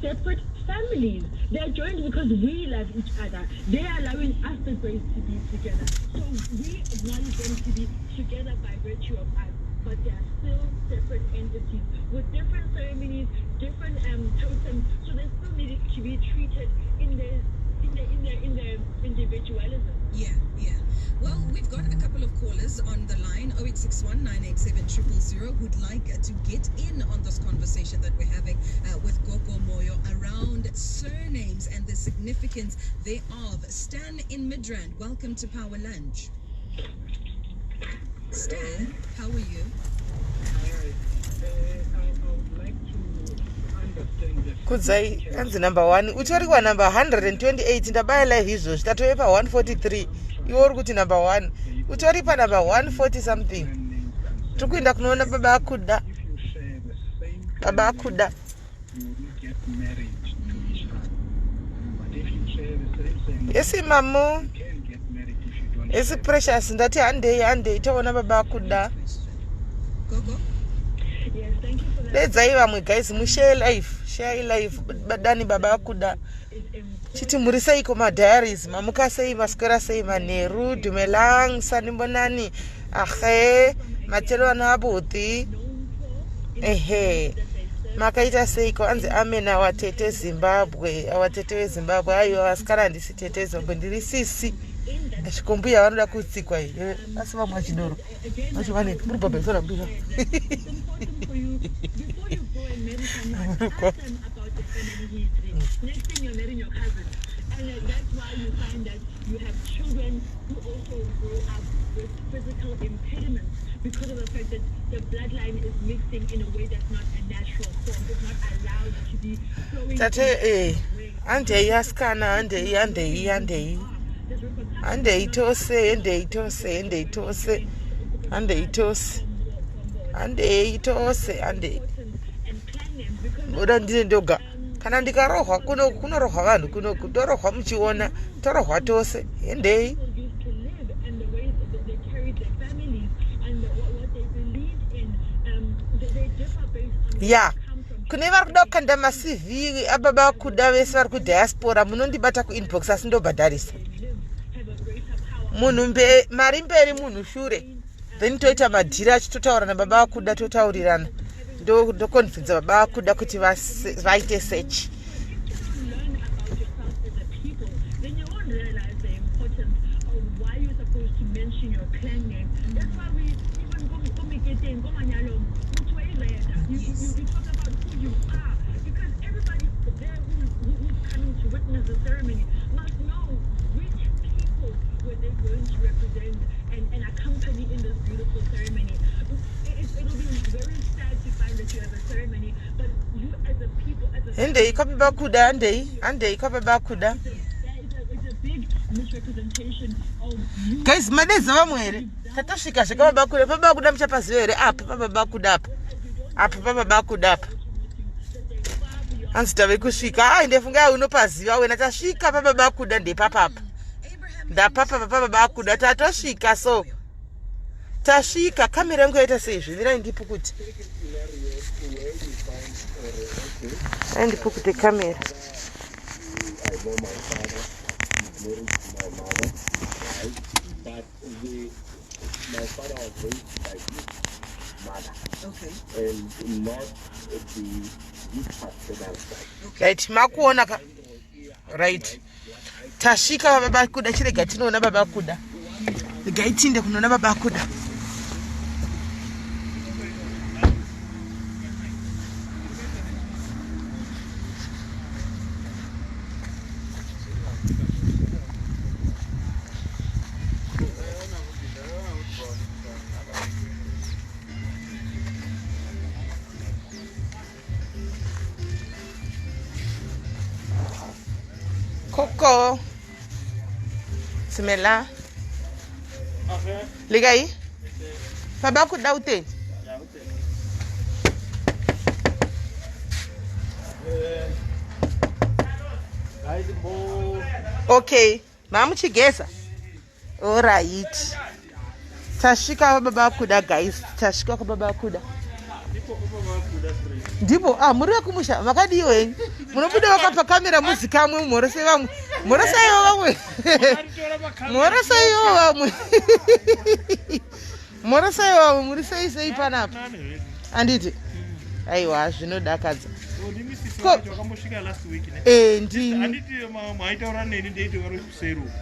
separate families. They are joined because we love each other. They are allowing us the grace to be together. So we acknowledge them to be together by virtue of us, but they are still separate entities with different ceremonies, different totems. So they still need to be treated in their in their in their in their individualism. Yeah, yeah. Well, we've got a couple of callers on the line, 0861 987 000, who'd like to get in on this conversation that we're having with Gogo Moyo around surnames and the significance thereof. Stan in Midrand, welcome to Power Lunch. Stan, how are you? Kudzai anzi number 1 utori kwa number 128 ndabaya live izvozvi tatove pa 143 iwe uri kuti number 1 utori pa number 140 something tiri kuenda kunoona baba akuda baba akuda. Esi mamu esi Precious ndati handei handei toona baba akuda. Gogo? Yes, thank you for that. Dedzai vamwe guys mushare live, share live badani baba akuda. Chiti muri seiko madiaries, mamuka sei, maswera sei manheru, dumelang, sanibonani, ahe, matelwana abuti. Ehe. Makaita seiko anzi amen awa tete Zimbabwe, awa tete veZimbabwe. Aiwa vasikana handisi tete Zimbabwe, ndiri sisi. Chikombuya vanoda kutsikwa iyi. Asi vamwe vachidoro. Vacho vane muri bhabhaisana mbuya. It's important for you before you go and marry someone, ask them about the family history. Next thing you're marrying your cousin. And that's why you find that you have children who also grow up with physical impediments because of the fact that the bloodline is mixing in a way that's not a natural form. It's not allowed to be flowing. Tate eh handei asikana handei handei handei handei tose handei tose handei tose handei tose handei tose handei oda ndine ndoga kana ndikarohwa kuno kunorohwa vanhu kunoku torohwa muchiona torohwa tose hendei. People used to live and the ways that they carried their families and what they believed in, they differ based on where Ya they come from. Kune vari kuda kukanda maCV ababa kuda vese vari kudiaspora munondibata kuinbox asi ndobhadharisa munhu mbe, mari mberi munhu shure then toita madhiri achitotaura nababa vakuda totaurirana ndoconvinza baba vakuda kuti vaite search. Learn about yourself as a people, then you won't realize the importance of why you're supposed to mention your clan name. That's why we even go go meketeng, go manyalong, motho wa ireta. You talk about who you are because everybody there who's coming to witness the ceremony must know which people were they going to represent and accompany in this beautiful ceremony. It'll be very sad to find that you have a ceremony, but you as a people, as a Hendei kwababa kuda handei handei kwababa kuda. there is a big misrepresentation of you. Guys, madedza vamwe here? Tatosvika zvekababa kuda pababa kuda muchapaziva here apa pababa kuda apa apa pababa kuda apa hanzi tave kusvika ai ndefunga ai unopaziva wena tasvika pababa kuda ndepapapa ndapapa pababa kuda tatosvika so tasvika kamera yangu yaita sei zvimirai ndipukuti ai ndipukute kamera. I know my father is married to my mother, right? But my father was raised by his mother and not his paternal side. Right, makuona ka? Right, tasvika baba kuda chirega tinoona baba kuda regai tinde kunoona baba kuda. Koko Simela le kae baba kuda u teng? Okay, mamuchigeza alright tasvika baba kuda guys tasvika kwababa kuda. Ndipo ah, muri vekumusha makadiiwo henyu? Munobuda vakapa kamera muzikamwe mhorose vamwe. Mhorosaiwo vamwe. Mhorosaiwo vamwe. Mhorosaiwo vamwe muri sei sei panapa? Anditi? Aiwa zvinodakadza. Eh, ndini.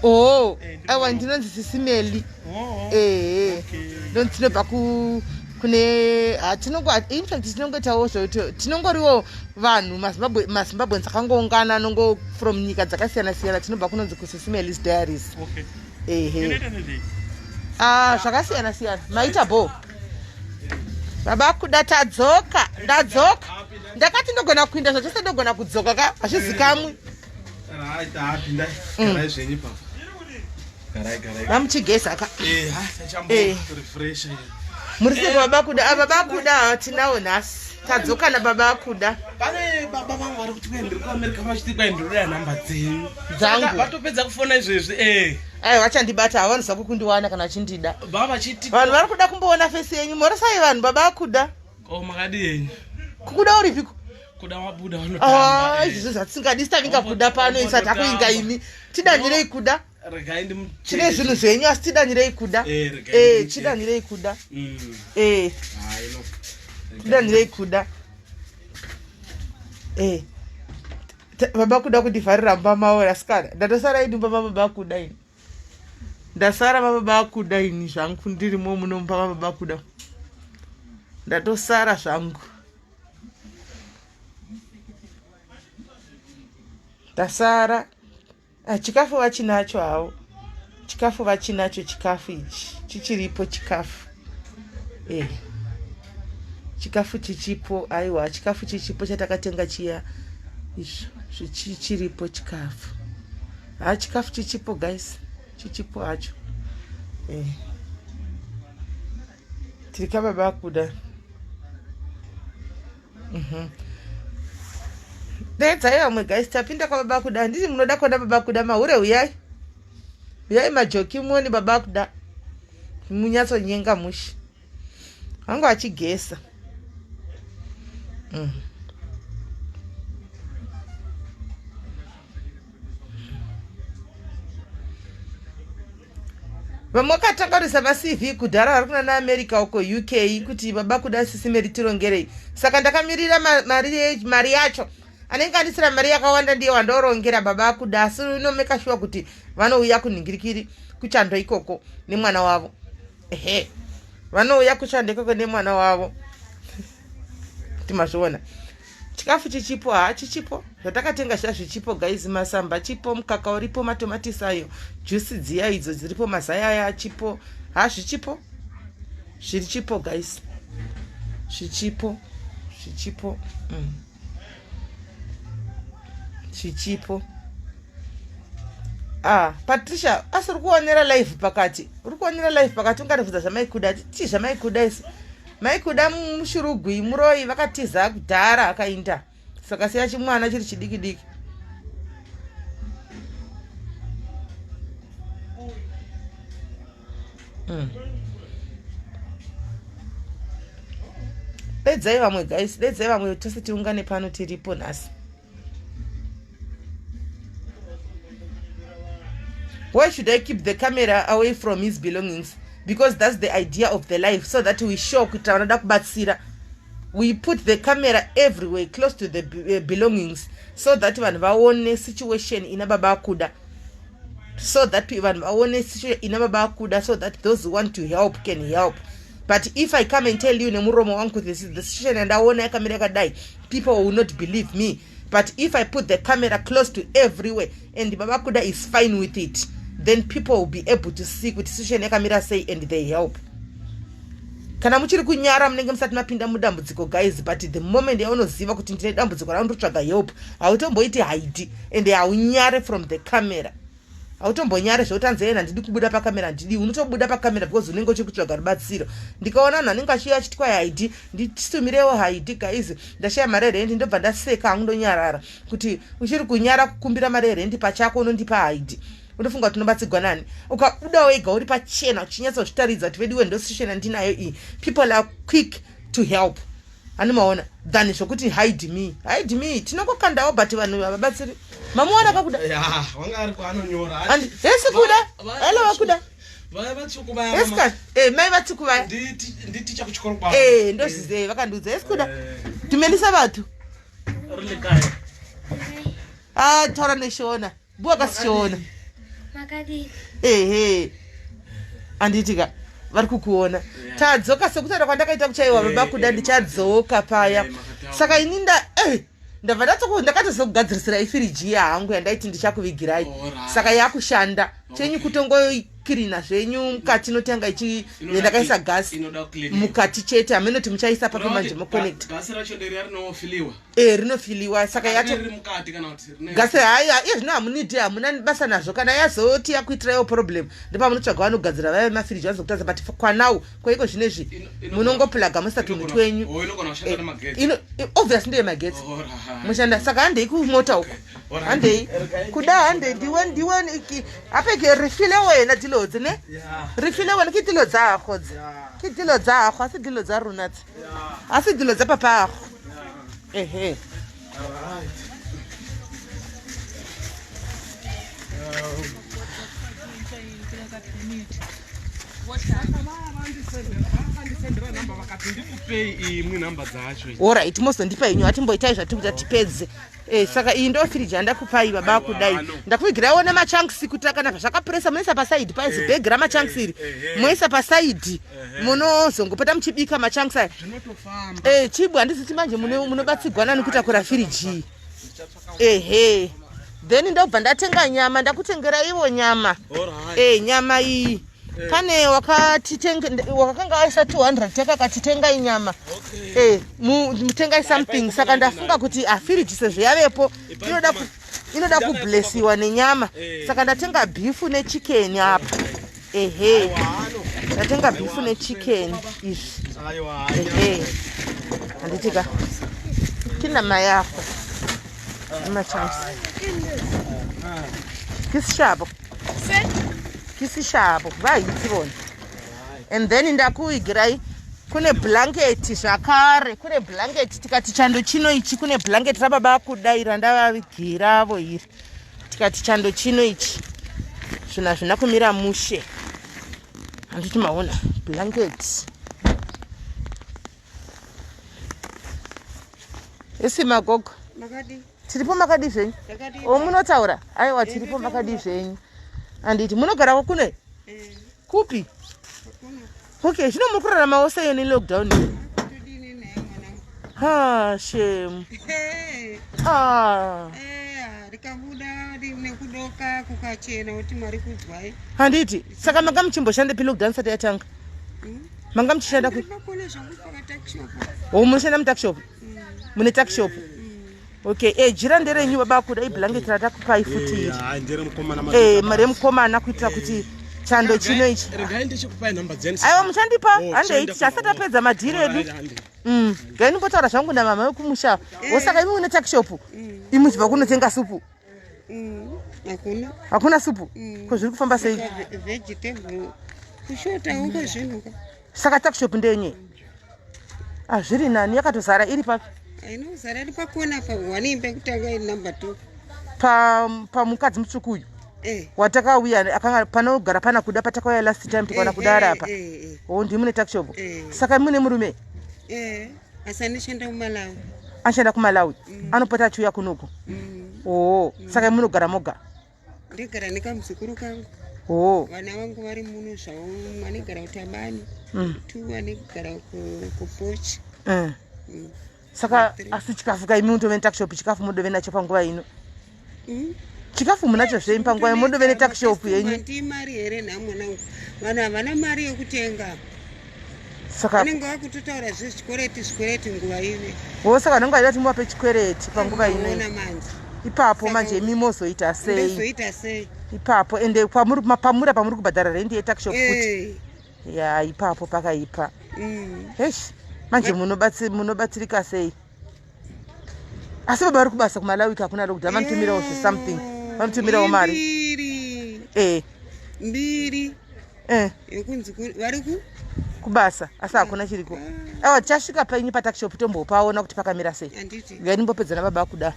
Oh, eh, aiwa ndinonzi Sisimeli. Oh, eh, ndonzi tinobva ku kune hatinongo infact tinongoitawo zvekuti tinongoriwo vanhu mazimbabwe mazimbabweans akangoungana anongo from nyika dzakasiyana siyana tinobva kunonzi kuSisimelis Diaries. Okay. Ehe. Ah, zvakasiyana siyana. Maita bho. Baba kuda tadzoka, ndadzoka. Ndakati ndogona kuinda zvachose ndogona kudzoka ka hazvizikamwi. Mamuchigeza ka. Eh. Muri sei baba kuda? Ah, baba kuda tinawo nhasi. Tadzoka na baba kuda. Pane baba vangu vari kuti ndiri kuAmerica vachiti kwai ndinoda nhamba dzenyu. Dzangu. Vatopedza kufona izvezvi eh. Aiwa vachandibata havanoziva kukundiwana kana vachindida. Baba vachiti vanhu vari kuda kumboona fesi yenyu moresai vanhu baba kuda. Ko makadii henyu? Kukuda uripiko? Kuda wabuda vanotamba. Ah, izvi zvatisingadi tavinga kuda pano isa takuinga imi. Tidanirei kuda. Regai ndimu Tine zvinhu zvenyu asi tidanirei kuda. Eh, regai Eh, ndimucheke. chidanirei kuda. Eh, Hayi no. tidanirei kuda. Eh. Baba kuda kundivharira mumba mavo asikana. Ndatosara ini mumba mababa kuda ini. Ndasara mababa kuda ini zvangu ndirimo muno mumba mababa kuda. Ndatosara zvangu. Ndasara. Ah, chikafu vachinacho havo. Chikafu vachinacho chikafu ichi. Chichiripo chikafu. Eh. Chikafu chichipo aiwa chikafu chichipo chatakatenga chiya izvo zvichichiripo chikafu. Ha chikafu chichipo guys. Chichipo hacho. Eh. Tiri kababa kuda. Dedzai vamwe guys tapinda kwababa kuda. Handiti munoda kuona baba kuda mahure huyai. Huyai majoki muone baba kuda. Munyatsonyenga mushi. Vangu achigesa. Vamwe vakatangarisa maCV kudhara vari kuna naAmerica uko UK kuti baba kuda Sisimeri tirongerei. Saka ndakamirira mari yacho. Anenge andisira mari yakawanda ndiye wandorongera baba kuda asi unomeka sure kuti vanouya kunhingirikiri kuchando ikoko nemwana wavo. Ehe. Vanouya kuchando ikoko nemwana wavo. Kuti mazviona. Chikafu chichipo ha chichipo zvatakatenga zviya zvichipo guys masamba chipo mukaka uripo matomatisi ayo juice dziya idzo dziripo mazai aya achipo ha zvichipo zviri chipo guys zvichipo zvichipo Zvichipo. Ah, Patricia asi uri kuonera live pakati uri kuonera live pakati ungatibvunza zvamaikuda tii zvamaikuda isu maikuda mushurugwi muroyi vakatiza kudhara akainda saka siya chimwana chiri chidiki diki. Dedzai vamwe guys, dedzai vamwe tose tiungane pano tiripo nhasi. Why should I keep the camera away from his belongings? Because that's the idea of the life, so that we show kuti vanoda kubatsira. We put the camera everywhere close to the belongings so that vanhu vaone situation ina baba kuda. So that vanhu vaone situation ina baba kuda, so that those who want to help can help. But if I come and tell you nemuromo wangu this is the situation yandaona yakamira yakadai, people will not believe me. But if I put the camera close to everywhere and baba kuda is fine with it, then people will be able to see kuti situation yakamira sei and they help. Kana muchiri kunyara munenge musati mapinda mudambudziko guys, but the moment yaunoziva kuti ndine dambudziko raundotsvaga help, hautomboiti haidi and haunyare from the camera. Hautombonyare zvekuti anzi ena handidi kubuda pakamera, handidi. Unotobuda pakamera because unenge uchiri kutsvaga rubatsiro. Ndikaona vanhu vanenge vachiuya vachiti kwai haidi, nditumirewo haidi guys, ndashaya mari yerendi, ndobva ndaseka hangu ndonyarara kuti uchiri kunyara kukumbira mari yerendi pachako unondipa haidi. Unofunga kuti unobatsigwa nani? Ukabuda wega uri pachena uchinyatsozvitaridza kuti veduwe ndo situation yandinayo iyi. People are quick to help. Ani maona than zvokuti hide me, hide me tinongokandawo, but vanhu havabatsiri. Mamuona kakuda? Ya, wanga ari kwaanonyora. And hesi kuda. Hello vakuda. Vaya vatsvuku vaya. Hesi Mama. ka eh mai vatsvuku vaya. Nditicha kuchikoro kwavo. Eh, ndozviziva, vakandiudza. Hesi kuda. Tumelisa vathu. Ri le kaya. Ah, taura neshona. Bua kasishona. Makadii? Ehe, handiti ka vari kukuona. Tadzoka sekutaura kwandakaita kuchaiwa baba kuda. Ndichadzoka paya. Makataura. Saka ini nda ndabva ndatoko ndakatozokugadzirisira ifiriji yangu yandaiti ndichakuvigirai. Saka yakushanda chenyu kutongokirina zvenyu mukati, inotanga ichi yandakaisa gasi Inoda kuclean. mukati chete. Haminoti muchaisa papi manje moconnect. Gasi racho nderiya rinofiliwa? E, rinofiliwa. Saka yato Riri mukati kana kuti rine? Gasi haya iye zvino hamunidi, hamuna basa nazvo. Kana yazoti yakuitiraiwo problem, ndopamunotsvaga vanogadzira vaya vemafiriji vanozokutadza. But kwanau kwaiko zvinezvi munongoplaga muisa tunhu twenyu. Oh, inogona kushanda nemagetsi? Obvious ndeyemagetsi. Mushanda. Saka handei kumota uko. Alright. Handei kuda, handei. Ndiwe, ndiwe apeke rifile wena dilo tse ne rifile wena ke dilo tsago tse, ke dilo tsago, a se dilo tsa rona tse, a se dilo tsa papago. Ehe. Alright. Vakandisendera namba vakati ndikupei imwe namba dzacho idzi. Alright, mozondipa inyu. Atimboitai zvatikuita tipedze. Saka iyi ndo firiji yandakupai baba. Aiwa, Kudai ano. ndakuvigiraiwo nemachunks kuti kana zvakapuresa munoisa pasaidhi paizibhegi ramachunks iri. Moisa pasaidhi, munozongopota muchibika machunks aya. Zvinotofamba. Chibwe handiziti manje munobatsigwa nani kutakura firiji iyi? Ehe, then ndobva ndatenga nyama, ndakutengera ivo nyama. Nyama iyi pane wakakanga aisa 200 takakatitengai nyama. Mutengai something. Saka ndafunga kuti afiriji sezvo yavepo inoda kublesiwa nenyama. Saka ndatenga beef nechicken apa. Ehe, ndatenga beef nechicken izvi. Ehe, handiti ka kinama yako amachunks kisishabo, kisishabo vahitsi vona. And then ndakuigirai kune blanketi zvakare, kune blanketi. Tikati chando chino ichi, kune blanketi rababa kudai randavavigiravo iri. Tikati chando chino ichi zvinhu hazvina kumira mushe. Handiti maona blanketi isi magogo? Makadi? Tiripo, makadi zvenyu? Takadi. O, munotaura. Aiwa, tiripo, makadi zvenyu? Handiti munogarako kune kupi? Kuno. Okay, zvino muri kuraramawo sei nelockdown iyi? Todini naye mwanangu? Ha, shem. Hey, Ah. Rikabuda nekudoka kukachena kuti Mwari kudzwai. Handiti saka manga muchimboshanda pi lockdown sati yatanga? Manga muchishanda ku Ndiri zvangu pakatuckshop. O, munoshanda mutuckshop? Mune tuckshop. Okay, jira nderenyu baba kuda, iblanketi ratakupai futi iri. Hayi, ndere mukomana. Remukomana kuitira kuti chando chino ichi. Regai ndichikupai namba dzeni. Aiwa, muchandipa. Oh, Handei. tichaenda. Tichasati tapedza madhiri edu. Alright, handei. Gai ndimbotaura zvangu namama vekumusha wosaka. Imi mune tuckshop, imi muchibva kunotenga supu? Hakuna. Hakuna supu? Ko zviri kufamba sei? Vegetable kushotawo kwezvinhu ka. Saka tuckshop ndenye hazviri nani, yakatozara iri papi? Ainozara iri pakona pa one, imba yekutanga iri number 2. Pamukadzi mutsvuku uyu? Eh. Watakauya akanga panogara pana kuda patakauya last time tikaona kudara apa? Eh. O, ndimi mune tuckshop? Eh. Saka mune murume? Eh, asi anoshanda kuMalawi. Anoshanda kuMalawi, anopota achiuya kunoku? Oo, saka munogara moga? Ndogara nekamuzukuru kangu. Oo. Vana vangu vari muno zvavo, mumwe anogara kuTabani, two anogara kuPochi. Saka asi chikafu kaimi mutove netuckshop, chikafu mudove nacho panguva ino? Chikafu munacho zvenyu panguva ino, mudove netuckshop yenyu? Handi mari here nha mwanangu? Vanhu havana mari yekutenga. Saka vanenge vakutotaura zvezvikwereti, zvikwereti nguva ino. Wo, saka vanenge vaida kuti muvape chikwereti panguva ino? Ona manje. Ipapo Saka manje imi mozoita sei? Ndozoita sei? Ipapo ende pamuri pamuri kubhadhara rendi yetuckshop futi? Eh. Ya, ipapo pakaipa. Hesh, manje munobatsirika sei? Asi baba vari kubasa kuMalawi, hakuna lockdown, vanotumirawo zve something, vanotumirawo mari? Mbiri. Mbiri. Yekunzi vari ku Kubasa asi hakuna chiriko. Aiwa tichasvika penyu patakishop tombopaona kuti pakamira sei. Handiti. Ngai ndimbopedza nababa kuda.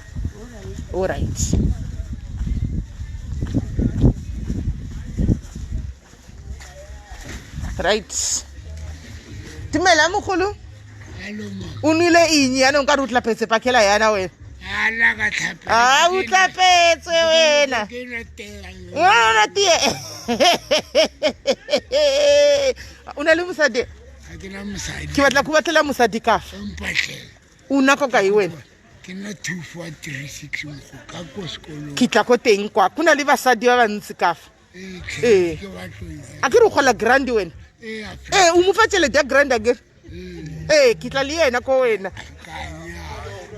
Alright. Alright. Right. Dumela mogolo. O nwile eng yaanong ka re o tlapetse pakela yana wena? A o tlapetse wena. Wena tie. O na le mosadi? Ke batla go batlela mosadi ka fa. O nna ko kae wena? Ke nna 2436 mogo ka ko sekolong. Ke tla ko teng kwa. Go na le basadi ba bantsi ka fa. Ee. A ke re o gola grand wena? Ee, o mo fa tšhelete ya grand akere? Ee, ke tla le yena ko wena.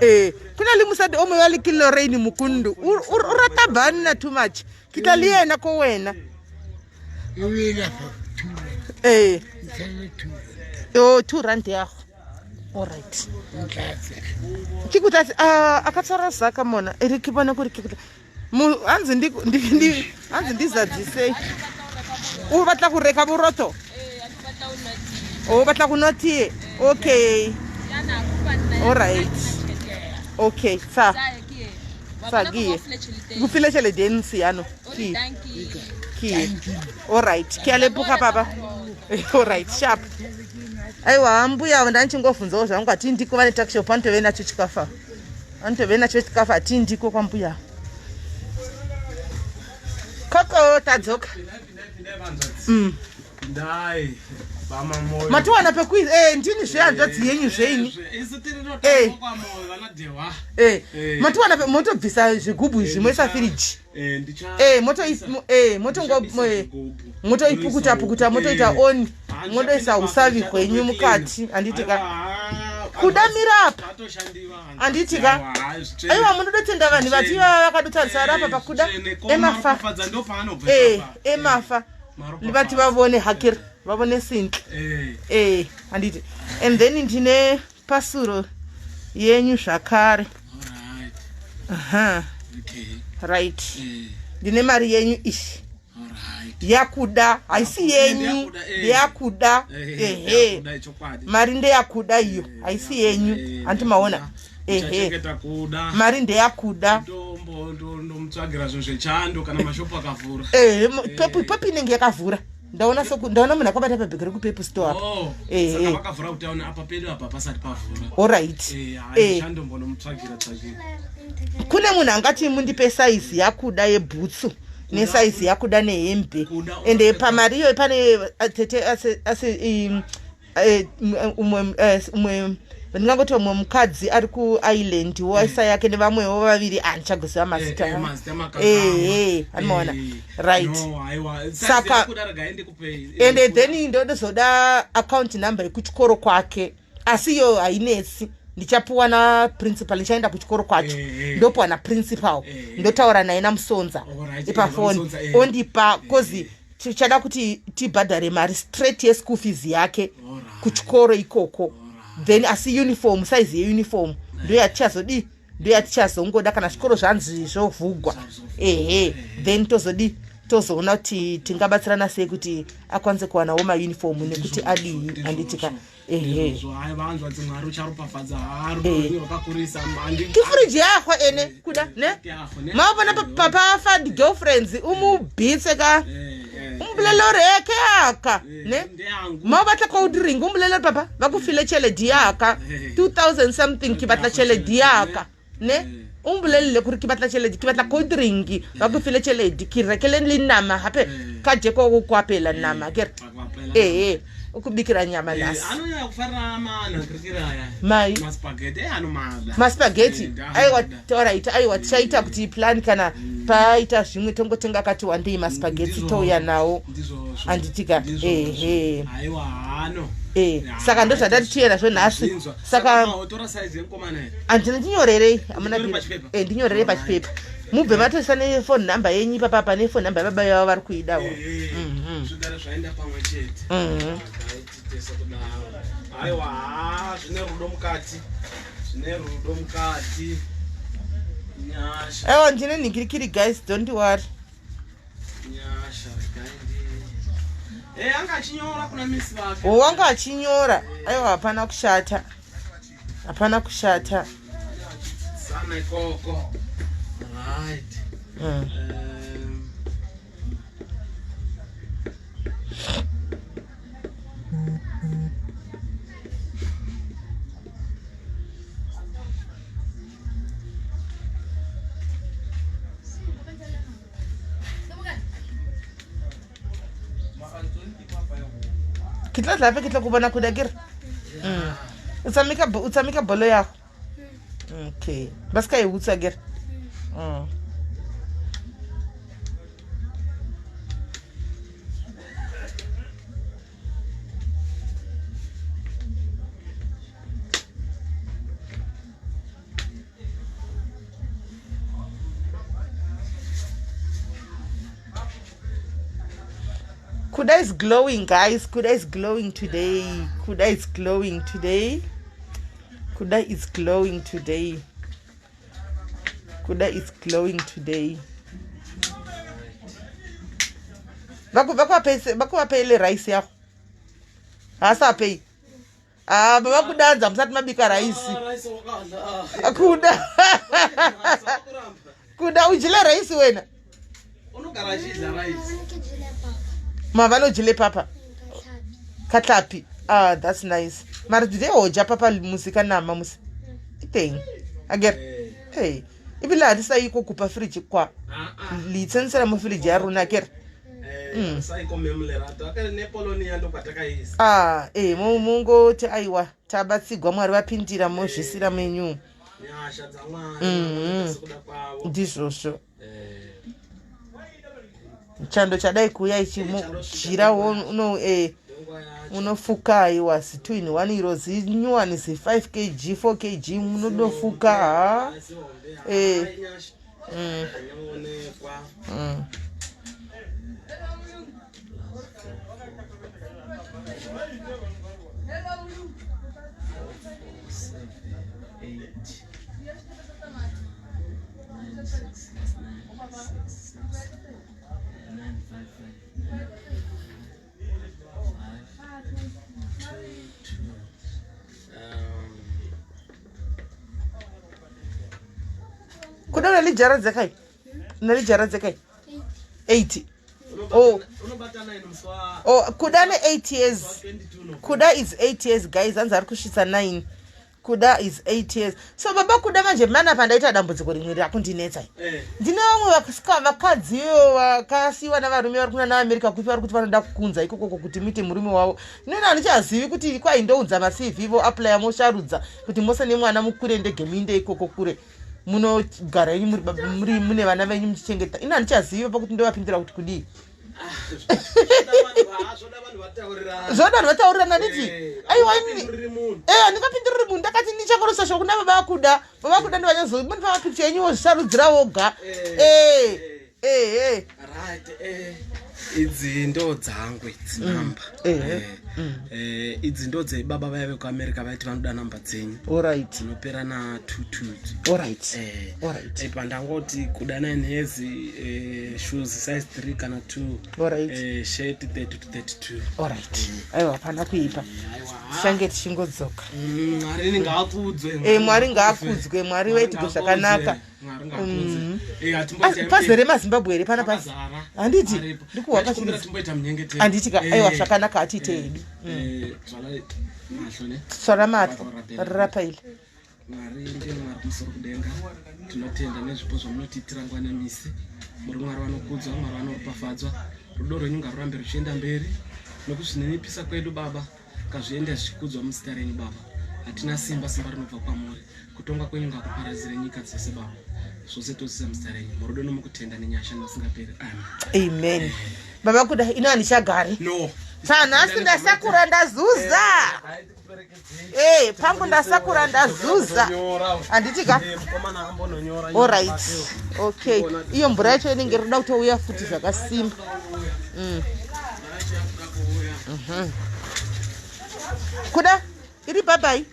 Ee, go na le mosadi o mongwe wa le ke Lorraine Mukundu. O rata banna too much. Ke tla le yena ko wena. Ee. O 2 rand ya go. Alright. Ke go tlatse a ka tshwara zaka mona. E re ke bone gore ke go hanzi hanzi ndizadzisei. O batla go reka borotho? O batla go nwa tee? Okay. Alright. Okay, sa. Sa ke ye. Go file tšhelete e ntsi yaanong. Ke ye. Alright. Ke a leboga baba. Alright, sharp. Aiwa mbuya avo ndanichingovhunzawo zvangu hati ndiko vane tuckshop vanotove nacho chikafu. Vanotove nacho chikafu hati ndiko kwambuya. Koko tadzoka. Ndai vamamoyo. Matiwana pekuisa eh ndini zve hanzvadzi yenyu zveini. Isu tiri totamba kwamoyo vana Dehwa. Eh matiwana motobvisa zvigubhu izvi moisa firiji. Eh ndicha Eh moto eh motongo eh motoipukuta pukuta motoita on motoisa usavi hwenyu mukati handiti ka. Kuda mirapa. Handiti ka. Aiwa munodotenda vanhu vati ivava vakadotarisa rapa pakuda emafa. Eh emafa. Vati vavone hakir vavone sintli. Eh handiti. And then ndine pasuro yenyu zvakare. Aha. Right. Ndine mari yenyu ishi. Yakuda haisi yenyu, ndeyakuda. Ehe, mari ndeyakuda iyo, haisi yenyu. Hanti maona? Ehe, mari ndeyakuda. Ndomutsvagira zvinhu zvechando kana mashopu akavhura. Ehe, pepu pepu inenge yakavhura. Ndaona soku ndaona munhu akabata pabhegi rekupepu store apa. Ehe, vakavhura kuti aone apa pedu apa pasati pavhura. Alright. Eh, chandombonomutsvagira tsvagira. Kune munhu angati mundipe saizi yakuda yebhutsu nesaizi yakuda nehembe, ende pamari iyoyo pane tete asi umwe umwe ndingangoti umwe mukadzi ari kuisland waisa yake nevamwewo vaviri handichagoziva mazita. Ehe, anomaona. Right, saka ende then ndodozoda account number yekuchikoro kwake, asi iyo hainetsi, ndichapuwa naprincipal. Ndichaenda kuchikoro kwacho ndopuwa naprincipal, ndotaura naye namusonza ipafoni, ondipa, cause tichada kuti tibhadhare mari straight yeschool fees yake kuchikoro ikoko. Then asi uniform, size yeuniform ndoyatichazodii, ndoyatichazongoda kana zvikoro zvanzi zvovhugwa. Ehe, then tozodii, tozoona kuti tingabatsirana sei kuti akwanise kuwanawo mauniform nekuti adii, handitika? Ehe, kifuriji yakho ene kuda ne mavona papa fa girlfriends umubhitse ka umbulela uri eke yaka ne ma o batla cold drink umbulela papa va ku file tšhelete yaka 2000 something, ke batla tšhelete yaka ne o mbolelele gore ke batla tšhelete, ke batla cold drink, ba ku file tšhelete, ke rekele le nama gape ka jeko go kwapela nama kere ee o kubikira nyama nhasi. Anonyanya kufarira manhangirikiri aya. Mai. Maspaghetti anomada. Maspaghetti, aiwa, alright, aiwa tichaita kuti plan kana paita zvimwe tongotenga kati wandei maspaghetti touya nawo, handitika? Ehe. Aiwa hano. E saka ndo zvandati tiye nazvo nhasi. Saka tora size yemukomana here? Handina, ndinyorerei, hamuna? Ndinyore pachipepa? E, ndinyorerei pachipepa, mubve matoisa nefone number yenyu ipapapa nefone number yababa vavo vari kuidawo. Zvigare zvaenda pamwe chete. Ngaititese kudaro. Aiwa ha, zvine rudo mukati, zvine rudo mukati, nyasha. Aiwa, ndine nhingirikiri guys, don't worry. Nyasha, regai ndi Eh, anga achinyora kuna misi vake. O wanga achinyora. Aiwa hapana kushata. Hapana kushata. Sana ikoko. Right. Ke tla tlape ke tla go bona kuda kere. O tshameka o tshameka bolo ya go. Okay. Ba ska e utswa kere. Kuda is glowing, guys. Kuda is glowing today. Kuda is glowing today. Kuda is glowing today. Kuda is glowing today. Vakuvapeile rice yako haasapei. Ah, baba kudanza musati mabika raisi. Ah, rice wakadla. Ah. Kuda. Kuda ujile raisi wena. Unogara achidla rice. Mava nojile papa. Katlapi. Ah, that's nice. Mara today hoja papa musika nama musi. Iteng. Ager. Hey. Ebile ha di sa yi ko kopa fridge kwa. Ah, ah. Le itsensela mo fridge ya rona kere. Eh, saiko memulerato akare nepolonia ndokwatakaisa. Ah, eh mungoti aiwa tabatsigwa Mwari vapindira mozvisira menyu. Nyasha dzamwari sekuda kwavo. Ndizvozvo. Eh, Chando chadai kuuya ichi jira uno nguva yacho. Unofuka aiwa zi 2 in 1 iro zinyuwani zi 5 kg 4 kg munodofuka ha. Asi hombe. Eh. Hai, nyasha inoonekwa. 7, 8, 9, 6, 6, 9, 6, 6, 9, 5, 5, 5, 2, 2. Kuda una lijara dzekai? Una lijara dzekai? 80. Oh. Unobatana ino musi wa Oh, Kuda ne 8 years. 22 November. Kuda is 8 years, guys. Hanzi ari kusvitsa 9. Kuda is 8 years. So baba Kuda manje mana pandaita dambudziko rimwe rakundinetsa. Eh, Ndine vamwe vakadziyo vakasiyiwa navarume vari kuna naAmerica kupi vari kuti vanoda kukunza ikokoko kuti muite murume wavo. Nini handichazivi kuti kwai ndounza maCV vo applya mosharudza kuti mose nemwana mukure ndege muinde ikoko kure munogara yenyu muri mune vana venyu muchichengeta. Ini handichazivi pakuti ndovapindura kuti kudii. Zvoda vanhu vataurirana. Zvoda vanhu vataurirana nditi. Eh, Aiwa inini haungapinduriri munhu. Eh, handingapinduriri munhu. Ndakati ndichakorosa shoko kuna baba vakuda. Baba vakuda ndivanyazomunipa mapikicha enyu wozvisarudzira woga. Eh, Eh, eh, eh. Right, idzi ndo dzangu idzi namba. Idzi ndo dzebaba vaya vekuAmerica vaiti vanoda namba dzenyu. Alright. Dzinopera na22. Alright. Alright. Pandangoti kuda 9 years, shoes size 3 kana 2. Alright. Shirt 30 to 32. Alright. Aiwa hapana kuipa. Aiwa. Tichange tichingodzoka. Mwari ngaakudzwe. Mwari ngaakudzwe. Mwari vaitirwe zvakanaka. Mwari ngaakudzwe. Ah, pazere maZimbabwe here pana pasi? Pakazara. Handiti? Aripo. Ndikuhwa Ngachikumbira pachiri. timboita munyengetero. Handiti ka? Aiwa zvakanaka hatiite hedu. Tsvala mahlo ne. Tsvara matlo rirapaile. Mwari ndiye Mwari kumusoro kudenga. Tinotenda nezvipo zvamunotiitira nguva nemisi. Muri Mwari vanokudzwa, Mwari vanoropafadzwa. Rudo rwenyu ngarurambe ruchienda mberi nokuzvininipisa kwedu baba ngazviende zvichikudzwa muzita renyu baba. Hatina simba, simba rinobva kwamuri. Kutonga kwenyu ngakuparadzire nyika dzese baba. Zvose tosisa muzita renyu murudo nomukutenda nenyasha nosingaperi. Amen. Amen. Baba Kuda, ino handichagari. No. Sanhasi ndasakura ndazuza. Eh, pangu ndasakura ndazuza. Handiti ka? Mukomana ambononyora. Alright. Okay. Iyo mvura yacho inenge irikuda kutouya futi zvakasimba. Kuda, iri babai.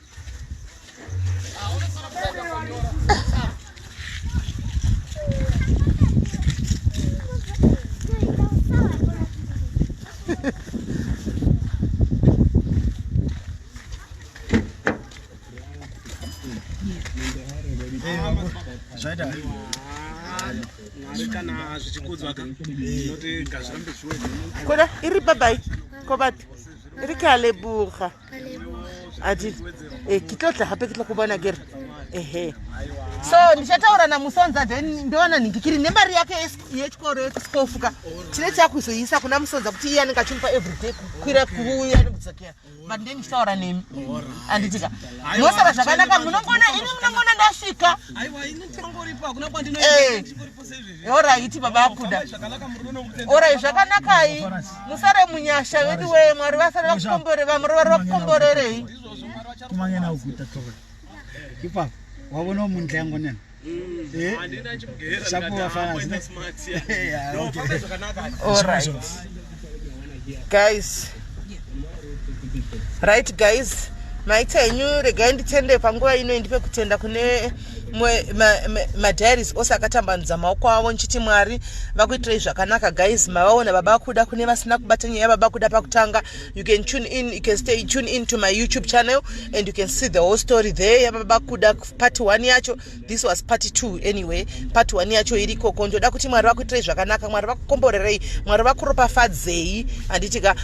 Mwari kana zvichikudzwa ka tinoti ngazvirambe zvichiwedzera. Koda iri babai kobati iri ke a leboga ati eh, ke tlo tla gape ke tlo go bona kere ehe. So ndichataura naMusonza, then ndoona nhingikiri nemari yake yechikoro yekuskofuka tine chakuzoisa kuna Musonza kuti iye anenge achimupa everyday kukwira kuuya nekudzokera, but then ndichitaura nemi, anditika mosara zvakanaka. Munongona ini, munongona ndasvika. Aiwa, ini ndinongoripo, hakuna Eh. kwandinoenda, ndichingoripo seizvezvi. Alright, baba akuda. Zvakanaka, murudo nokutenda. Alright, zvakanakai, musare munyasha vedu wee. Mwari vasare vakukombore, vamuri vakukomborerei. Kumangena ukuta thola ipapo wabona omuntle yangonena. Eh? Handina chimugera. Shapo Ndikati, vafana, ah, zine- smart, yeah. Yeah, No, okay. fambai zvakanaka. Alright guys, right guys, maita henyu. Regai nditende panguva ino, ndipe kutenda kune madiaries ose akatambanudza maoko avo, nchiti Mwari vakuitirei zvakanaka. Guys, mavaona baba kuda. Kune vasina kubata nyaya baba kuda pakutanga, you can tune in, you can stay tune in to my YouTube channel and you can see the whole story there yababa kuda, part 1 yacho. This was part 2. Anyway, part 1 yacho irikoko. Ndoda kuti Mwari vakuitirei zvakanaka, Mwari vakukomborerei, Mwari vakuropafadzei, handitika?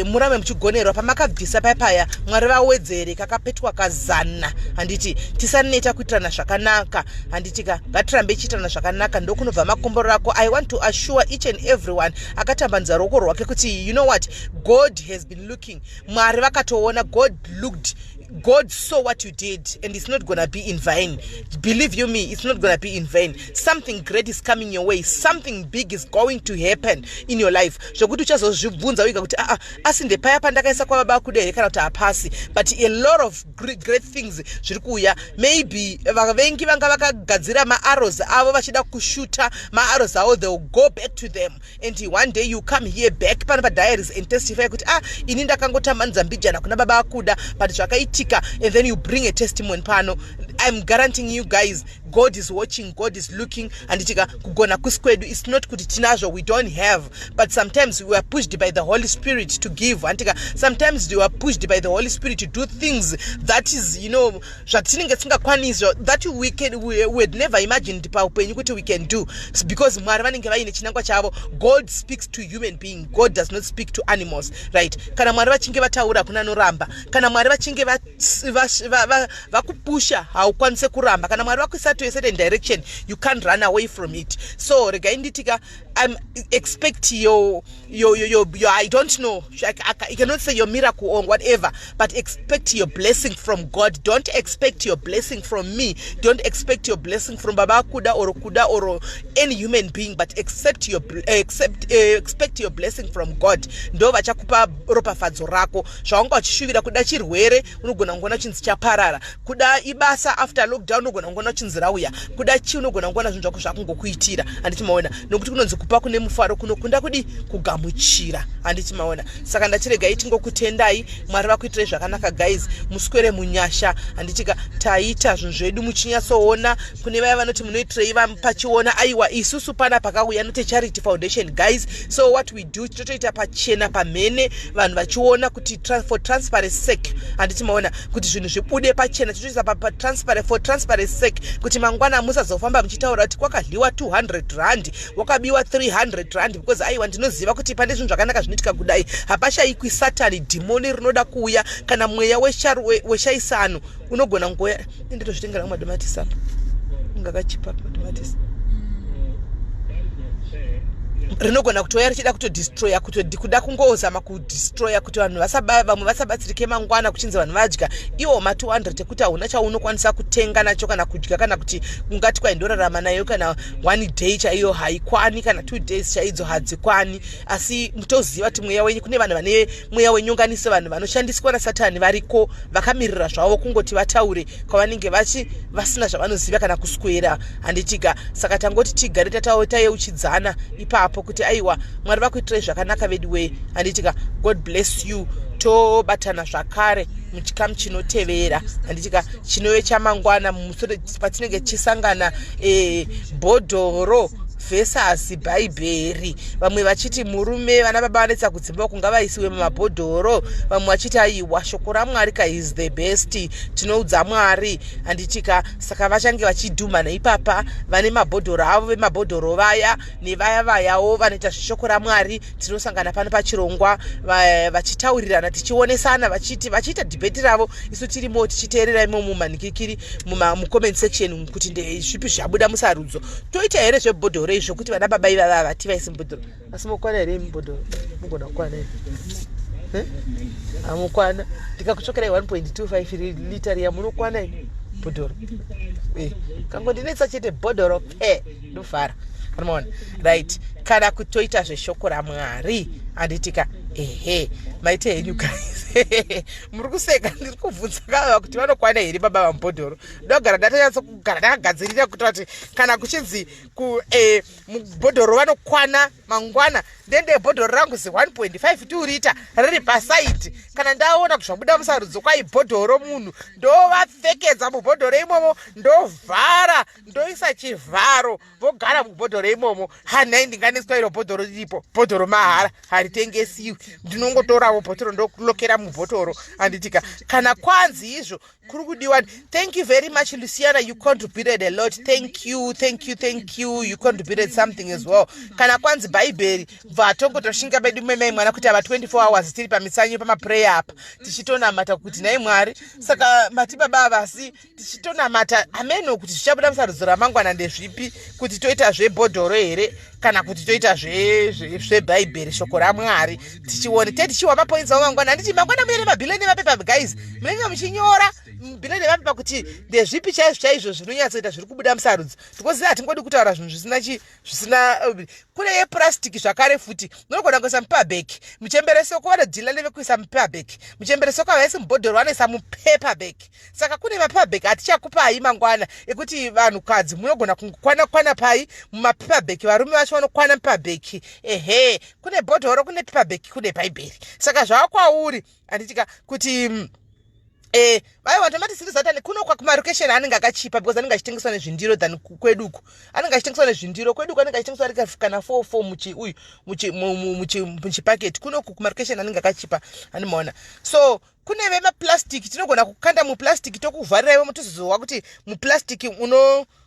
Murambe muchigonerwa pamakabvisa papaya. Mwari vawedzere kakapetwa kazana, handiti? Tisaneta kuitirana zvakanaka, handitika? Ngatirambe ichiitirana zvakanaka, ndokunobva makomborero ako. I want to assure each and everyone akatambanudza ruoko rwake kuti, you know what, God has been looking. Mwari vakatoona. God looked, God saw what you did, and it's not gonna be in vain. Believe you me, it's not gonna be in vain. Something great is coming your way. Something big is going to happen in your life zvokuti uchazozvibvunza wega kuti, aa, asi ndepaya pandakaisa kwababa kuda here kana kuti hapasi? But a lot of great, great things zviri kuuya. Maybe vavengi vanga vakagadzira maarrows avo vachida kushuta maarrows avo, they will go back to them, and one day you come here back pano padiaries and testify kuti, ah, ini ndakangotambanudza mbijana kuna baba akuda, but zvakaitika, and then you bring a testimony pano. I'm guaranteeing you guys, God is watching, God is looking, handitika? Kugona kusi kwedu. It's not kuti tinazvo, we don't have, but sometimes we are pushed by the Holy Spirit to give, handitika? Sometimes we are pushed by the Holy Spirit to do things that is zvatinenge tisingakwanisi, that we had never imagined paupenyu kuti we can do, because Mwari vanenge vaine chinangwa chavo. God speaks to human being. God does not speak to animals, right? Kana Mwari vachinge vataura, kuna anoramba? Kana Mwari vachinge vakupusha, haukwanise kuramba. Kana Mwari vakuisa to a certain direction, you can't run away from it. So regai nditika I'm expect your, I don't know, I cannot say your miracle or whatever, but expect your blessing from God. Don't expect your blessing from me. Don't expect your blessing from Baba Kuda or Kuda or any human being, but accept, expect your blessing from God. Ndo vachakupa ropafadzo rako zvawanga uchishuvira. Kuda chirwere, unogona kungoona chinzi chaparara. Kuda ibasa after lockdown, unogona kungoona chinzi rauya. Kuda chi, unogona kungoona zvinhu zvako zvakungokuitira, handiti maona? Nokuti kunonzi kupa kune mufaro kunokunda kudi kugamuchira, handiti maona? Saka ndachiregai tingokutendai. Mwari vakuitirai zvakanaka guys, muswere munyasha, handitika? Taita zvinhu zvedu muchinyatsoona. Kune vaya vanoti munoitirei pachiona, aiwa, isusu pana pakauya note charity foundation, guys. So what we do, tinotoita pachena pamhene, vanhu vachiona kuti for transparency sake, handiti maona, kuti zvinhu zvibude pachena. Tinotoisa for transparency sake kuti mangwana musazofamba muchitaura kuti kwakadyiwa R200, wakabiwa R300, because aiwa, ndinoziva kuti pane zvinhu zvakanaka zvinoitika kudai, hapashayikwi satani, dhimoni rinoda kuuya kana mweya weshaisano unogona ngoya. Nditozvitengera madomatisi apa, ungakachipa madomatisi, rinogona kutouya richida kutodestroya, kuda kungozama kudestroya kuti vanhu vamwe vasabatsirike mangwana, kuchinzi vanhu vadya iwo ma200 ekuti hauna chaunokwanisa kutenga nacho kana kudya, kana kuti ungati kwaindorarama nayo kana one day chaiyo haikwani, kana 2 days chaidzo hadzikwani. Asi toziva kuti mweya wenyu, kune vanhu vane mweya wenyonganiso, vanhu vanoshandiswa nasatani variko, vakamirira zvavo kungoti vataure kwavanenge vachi vasina zvavanoziva kana kuswera, handitika? Saka tangoti tigare tayeuchidzana ipapo kuti aiwa, Mwari vakuitirai zvakanaka vedu wee, handitika? God bless you. Tobatana zvakare muchikamu chinotevera, handitika? Chinove chamangwana patinenge tichisangana bhodhoro. versus Bhaibheri. Vamwe vachiti murume, vana baba vanetsa kudzimba uku ngavaisiwe mumabhodhoro. Vamwe vachiti aiwa, shoko raMwari ka is the best, tinoudza Mwari, handitika? Saka vachange vachidhumha neipapa vane mabhodhoro avo, vemabhodhoro vaya nevaya vayawo vanoita zveshoko raMwari. Tinosangana pano pachirongwa vachitaurirana, tichionesana, vachiti vachiita debate ravo, isu tirimo tichiteerera imomo mumanikikiri mucomment section kuti ndezvipi zvabuda musarudzo. Toita here zvebhodhoro izvo kuti vana baba ivava vativaise mubhodhoro? Asi mokwana here mubhodhoro? Mugona kukwana here? Hamukwana. Ndikakutsvakirai 1.25 lita riya, munokwana imi bhodhoro? Kangondinetsa chete bhodhoro pe ndofara, anomaona? Right, kana kutoita zveshoko raMwari, handitika? Ehe, maite henyu guys, muri kuseka. Ndiri kubvunza kava kuti vanokwana here baba vamubhodhoro. Ndogara ndatanyatso kugara ndakagadzirira kuitira kuti kana kuchinzi mubhodhoro vanokwana mangwana, ndende bhodhoro rangu zi 1.52 rita riri pasaidi. Kana ndaona kuti zvabuda musarudzo kwai bhodhoro, munhu ndovapfekedza mubhodhoro imomo, ndovhara, ndoisa chivharo, vogara mubhodhoro imomo. Hanai, ndinganiswa iro bhodhoro riripo. Bhodhoro mahara, haritengesiwi. Ndinongotorawo bhotoro ndokulokera mubhotoro, handitika? Kana kwanzi izvo kuri kudiwa. Thank you very much, Luciana, you contributed a lot. Thank you, thank you, thank you. You contributed something as well. Kana kwanzi Bhaibheri, bva tongotoshinga bedu memai mwana kuti ava 24 hours tiri pamitsanyo, pamaprayer apa, tichitonamata kuti nai Mwari, saka mati baba avasi, tichitonamata ameno kuti zvichabuda musarudzo ramangwana ndezvipi, kuti toita zvebhodhoro here kana kuti toita zveBhaibheri, shoko raMwari. Tichione te tichiwa mapoints avo mangwana, handiti? Mangwana muye nemabhilo nemapepa guys, munenge muchinyora bhilo nemapepa kuti ndezvipi chaizvo chaizvo zvinonyatsoita zviri kubuda musarudzo, because hatingodi kutaura zvinhu zvisina chi zvisina. Kune yepurasitiki zvakare futi, unogona kuisa mupaper bag. Muchemberesoko vanodeala nevekuisa mupaper bag. Muchemberesoko havaisi mubhodhoro, vanoisa mupaper bag. Saka kune mapaper bag atichakupai mangwana ekuti vanhukadzi munogona kungokwana kwana pai mumapaper bag, varume vacho vanokwana mupaper bag. Ehe, kune bhodhoro, kune paper bag, kune Bhaibheri. Saka zvava kwauri, handitika, kuti vaiwa tomatisiri satani kuno kumarokesheni anenge akachipa because anenge achitengeswa nezvindiro than kweduku. Anenge achitengeswa nezvindiro kweduku, anenge achitengeswa ari kana 4 4 muchi uyu muchipaketi. Kunoku kumarokesheni anenge akachipa, animaona? So kune vemaplastic, tinogona kukanda muplastic, tokuvharira ivo, tozozowa kuti muplastic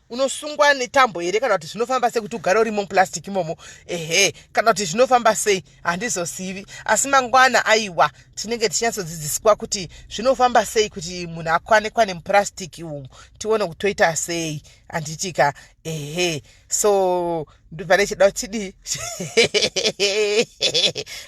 unosungwa netambo here kana kuti zvinofamba sei kuti ugare urimo muplastic imomo. Ehe, kana kuti zvinofamba sei handizozivi, asi mangwana aiwa tinenge tichinyatsodzidziswa kuti zvinofamba sei kuti munhu akwane kwane muplastic umu, tione kuti toita sei, handitika? Ehe, so pane chida tidii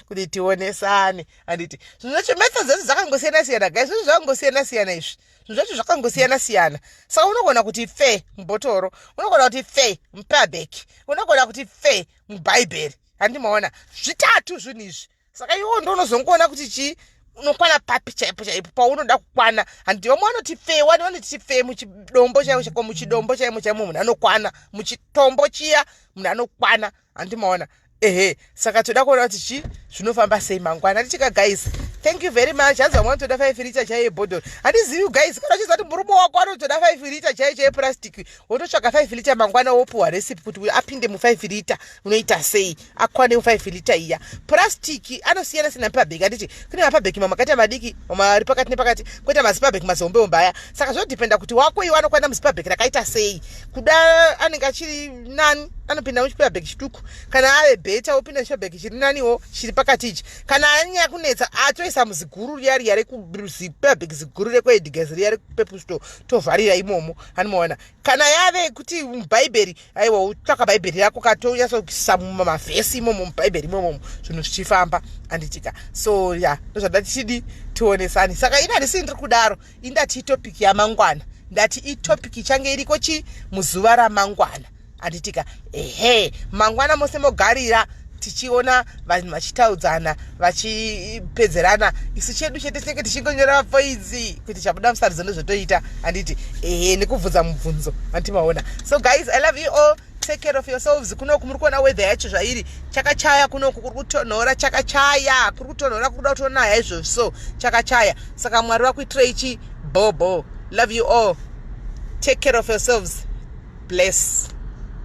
kuti tionesane, handiti? Zvinhu zvacho, methods dzacho dzakangosiyana siyana guys, zvinhu zvakangosiyana siyana izvi, zvinhu zvacho zvakangosiyana siyana. Saka unogona kuti fe mubhotoro, unogona kuti fe mupaper bag, unogona kuti fe muBhaibheri, handimaona? Zvitatu zvinhu izvi. Saka iwo ndo unozongoona kuti chii unokwana papi chaipo chaipo paunoda kukwana, handiti? Vamwe vanoti fe wani, vanoti fe muchidombo chaimo chaiko, muchidombo chaimo chaimo munhu anokwana, muchitombo chiya munhu anokwana, handimaona? Ehe, saka toda kuona kuti chi zvinofamba sei mangwana, tichika guys, thank you very much. Hanzi vamwe vanotoda 5 lita chaiyo yebhodhoro. Handizivi guys, kana uchiziva kuti murume wako anotoda 5 lita chaiyo chaiyo plastic, wototsvaka 5 lita mangwana, wopiwa recipe kuti apinde mu5 lita, unoita sei akwane mu5 lita iya plastic? Anosiyana siyana mapaper bag, handiti? Kune mapaper bag mamwe akaita madiki, mamwe ari pakati nepakati, kwoita mazipaper bag mazihombe aya. Saka zvinodependa kuti wako iwe anokwana muzipaper bag rakaita sei. Kuda anenge achiri nani, anopinda muchipaper bag chituku. Kana ave better, wopinda muchipaper bag chiri naniwo, chiri pakati ichi. Kana anyanya kunetsa, atoisa muziguru riya riya rekuzipaper bag, ziguru rekweEdgars riya rekuPep Store, tovharira imomo, anomaona? Kana yave kuti muBhaibheri, aiwa, utsvaka Bhaibheri rako katonyatsoisa mumavhesi imomo, muBhaibheri imomo, zvinhu zvichifamba, handitika? So ya, ndozvada tichidi tionesani. Saka ini handisi ndiri kudaro, indati itopic yamangwana, ndati itopic ichange iriko chi muzuva ramangwana, handitika? Ehe, mangwana mose mogarira tichiona vanhu vachitaudzana, vachipedzerana. Isu chedu chete tinenge tichingonyora mapoints kuti chabuda musarudzo ndozvotoita, handiti? Ehe, nekubvunza mubvunzo, handiti maona? So guys, I love you all. Take care of yourselves. Kunoku muri kuona weather yacho zvairi, chakachaya kunoku, kuri kutonhora, chakachaya, kuri kutonhora, kuri kuda kutonaya izvozvo, so chakachaya. Saka Mwari vakuitirei chi bobo. Love you all. Take care of yourselves. Bless.